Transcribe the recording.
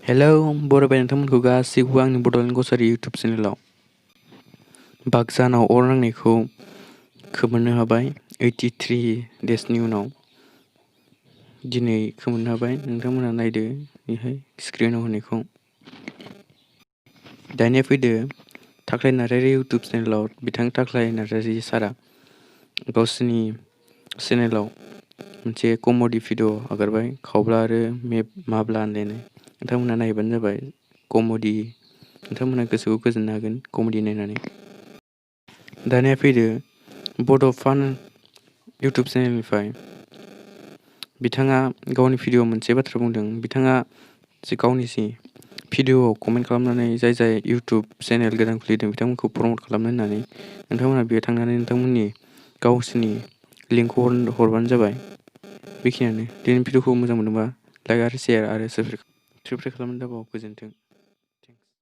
Hello बरायबाय नोंथांमोनखौ गासैखौबो आंनि Bodoland Kasari YouTube चेनेलाव। बाक्सानाव अर नांनायखौ खोमोरनो हाबाय 83 डेजनि उनाव। दिनै खोमोरनो हाबाय, नोंथांमोना नायदो बेहाय स्क्रिनाव होनायखौ। दानिया फैदो थाख्लाय नार्जारि इउटुब चेनेलाव बिथां थाख्लाय नार्जारि सारआ गावसोरनि चेनेलाव मोनसे कमेडि भिडिअ आगारबाय खावब्ला आरो माब्ला होनलायनाय। नोंथांमोना नायबानो जाबाय कमेडि, नोंथांमोना गोसोखौ गोजोननो हागोन कमेडि नायनानै। दानिया फैदो बड' फान इउटुब चेनेलनिफ्राय बिथाङा गावनि भिडिअ मोनसे बाथ्रा बुंदों। बिथाङा गावनि भिडिअआव कमेन्ट खालामनानै जाय इउटुब चेनेल गोदान खुलिदों बिथांमोनखौ प्रमट खालामनो होननानै नोंथांमोना बेयाव थांनानै नोंथांमोननि गावसोरनि लिंकखौ हरबानो जाबाय। बेखिनियानो। दिनैनि भिडिअखौ मोजां मोनोबा लाइक आरो शेयार आरो साबस्क्राइब खालामनो दाबाव। गोजोन्थों।